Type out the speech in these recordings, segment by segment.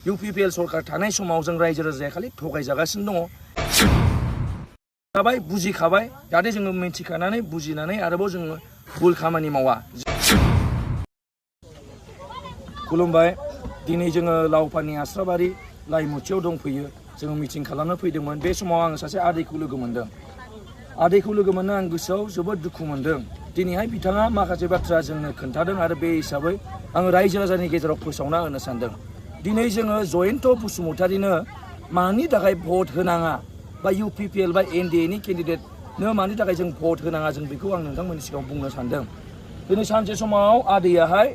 UPPL सरकार थानाय समाव जों रायजो राजाया खालि थगायजागासिनो दङ। खाबाय बुजिखाबाय जाहाथे जोङो मिथिखानानै बुजिनानै आरोबाव जोङो भुल खामानि मावा। खुलुमबाय। दिनै जोङो लावपानि आस्राबारि लाइमुथियाव दंफैयो। जोङो मिटिं खालामनो फैदोंमोन। बे समाव आं सासे आदैखौ लोगो मोनदों। आदैखौ लोगो मोननो आं गोसोआव जोबोद दुखु मोनदों। दिनैहाय बिथाङा माखासे बाथ्रा जोंनो खोन्थादों आरो बे हिसाबै आं रायजो राजानि गेजेराव फोसावना होनो सानदों। दिनै जोङो जयन्त बसुमतारीनो मानि थाखाय भट होनाङा बा UPPL बा NDA नि केन्डिडेटनो मानि थाखाय जों भट होनाङा जों बेखौ आं नोंथांमोननि सिगाङाव बुंनो सानदों। दिनै सानसे समाव आदैयाहाय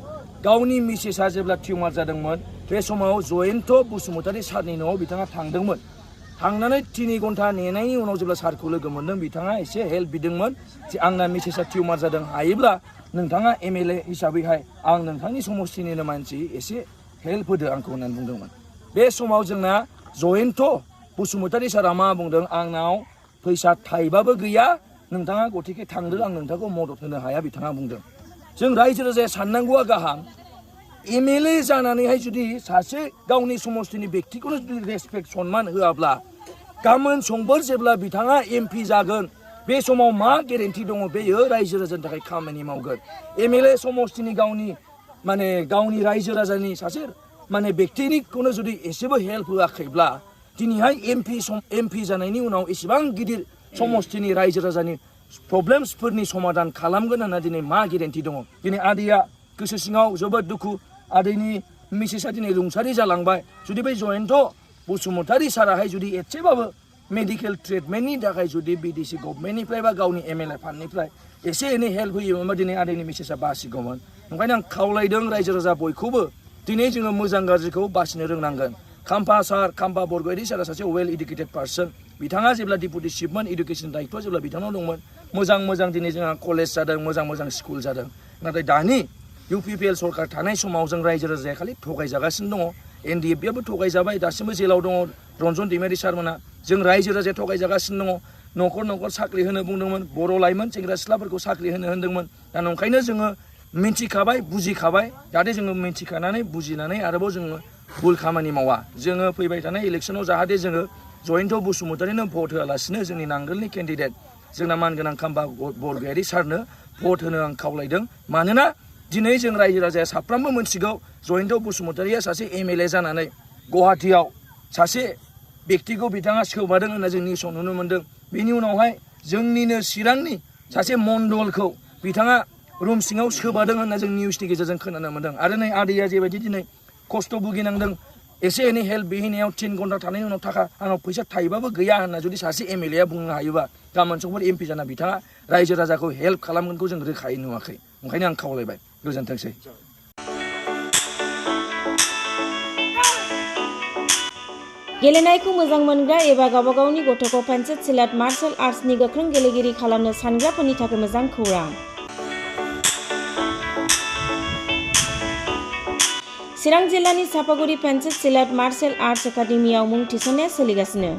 गावनि मिसेसआ जेब्ला टिउमार जादोंमोन बे समाव जयन्त बसुमतारी सारनि न'आव बिथाङा थांदोंमोन। थांनानै 3 घन्टा नेनायनि उनाव जेब्ला सारखौ लोगो मोनदों बिथाङा एसे हेल्प बिदोंमोन जे आंना मिसेसआ टिउमार जादों हायोब्ला नोंथाङा MLA हिसाबैहाय आं नोंथांनि समस्थिनिनो मानसि एसे हेल्प होदो आंखौ होननानै बुंदोंमोन। बे समाव जोंना जयन्त बसुमतारी सारा मा बुंदों आंनाव फैसा थाइबाबो गैया नोंथाङा गथिखे थांदो आं नोंथांखौ मदद होनो हाया बिथाङा बुंदों। जों रायजो राजाया साननांगौआ गाहाम MLA जानानैहाय जुदि सासे गावनि समस्थिनि बेक्तिखौनो जुदि रेसपेक्ट सनमान होआब्ला गाबोन समफोर जेब्ला बिथाङा MP जागोन बे समाव मा गेरेन्टि दङ बेयो रायजो राजानि थाखाय खामानि मावगोन। MLA समस्थिनि गावनि रायजो राजानि सासे बेक्तिनिखौनो जुदि एसेबो हेल्प होआखैब्ला दिनैहाय MP जानायनि उनाव एसेबां गिदिर समस्थिनि रायजो राजानि प्रब्लेम्सफोरनि समाधान खालामगोन होनना दिनै मा गेरेन्टि दङ। दिनै आदैया गोसो सिङाव जोबोद दुखु। आदैनि मिसेसआ दिनै रुंसारि जालांबाय। जुदि बै जयन्त बसुमतारी साराहाय जुदि एसेबाबो मेडिकेल ट्रिटमेन्टनि थाखाय जुदि BDC गभर्नमेन्टनिफ्राय बा गावनि MLA फान्डनिफ्राय एसे एनै हेल्प होयोमोनबा दिनै आदैनि मिसेसआ बासिगौमोन। ओंखायनो आं खावलायदों रायजो राजा बयखौबो दिनै जोङो मोजां गाज्रिखौ बासिनो रोंनांगोन। खाम्फा बरगयारी सारा सासे वेल इडुकेटेड पार्सन। बिथाङा जेब्ला डिपुटि चिफमोन इडुकेसन दायित्व जेब्ला बिथांनाव दंमोन मोजां दिनै जोंहा कलेज जादों मोजां स्कुल जादों। नाथाय दानि UPPL सरकार थानाय समाव जों रायजो राजाया खालि थगायजागासिनो दङ। NDA बो थगायजाबाय दासिमबो जेलाव दङ रन्जन दैमारि सारमोना। जों रायजो राजाया थगायजागासिनो दङ। न'खर साख्रि होनो बुंदोंमोन। बर' लाइमोन सेंग्रा सिख्लाफोरखौ साख्रि होनो होनदोंमोन। दा नंखायनो जोङो मिथिखाबाय बुजिखाबाय जाहाथे जोङो मिथिखानानै बुजिनानै आरोबाव जोङो भुल खामानि मावा। जोङो फैबाय थानाय इलेक्सनाव जाहाथे जोङो जयन्त बसुमतारीनो भट होआलासिनो जोंनि नांगोलनि केन्डिडेट जोंना मानगोनां खाम्फा बरगयारी सारनो भट होनो आं खावलायदों। मानोना दिनै जों रायजो राजाया साफ्रोमबो मोनथिगौ जयन्त बसुमतारीया सासे MLA जानानै गुवाहाटीयाव सासे बेक्तिखौ बिथाङा सोबादों होनना जों निउसाव नुनो मोन्दों। बेनि उनावहाय जोंनिनो चिरांनि सासे मण्डलखौ बिथाङा रुम सिङाव सोबादों होनना जों निउसनि गेजेरजों खोनानो मोन्दों। आरो नै आदैया जेबायदि दिनै खस्थ' भुगिनांदों एसे एनै हेल्प बिहैनायाव 3 घन्टा थानायनि उनाव आंनाव फैसा थाइबाबो गैया होनना जुदि सासे MLA आ बुंनो हायोबा गाबोन समफोर MP जाना बिथाङा रायजो राजाखौ हेल्प खालामगोनखौ जों रोखायै नुवाखै। ओंखायनो आं खावलायबाय। गोजोनथोंसै। गेलेनायखौ मोजां मोनग्रा एबा गावबा गावनि गथ'खौ पेन्सिल सिलाट मार्शल आर्ट्सनि गोख्रों गेलेगिरि खालामनो सानग्राफोरनि थाखाय मोजां खौरां। चिरां जिल्लानि सापागुरि पेन्सिल सिलाट मार्शल आर्ट्स एकाडेमियाव मुं थिसननाया सोलिगासिनो।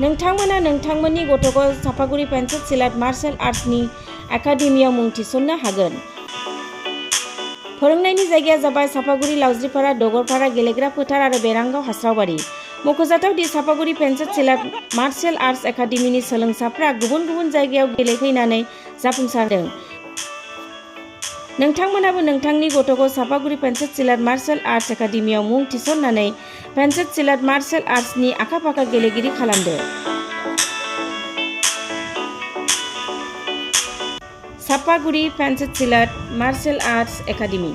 नोंथांमोना नोंथांमोननि गथ'खौ सापागुरि पेन्सिल सिलाट मार्शल आर्ट्सनि एकाडेमियाव मुं थिसननो हागोन। फोरोंनायनि जायगाया जाबाय सापागुरि लावज्रिपारा दगरपारा गेलेग्रा फोथार आरो बेरांगाव हास्रावबारि। मख'जाथाव दि सापागुरि पेन्सिल सिलाट मार्शल आर्ट्स एकाडेमिनि सोलोंसाफ्रा गुबुन जायगायाव गेलेहैनानै जाफुंसारदों। नोंथांमोनाबो नोंथांनि गथ'खौ सापागुरि पेन्सिल सिलाट मार्शल आर्ट्स एकाडेमियाव मुं थिसननानै पेन्सिल सिलाट मार्शल आर्ट्सनि आखा-फाखा गेलेगिरि खालामदो। Sapaguri pencil सिलाट martial arts academy.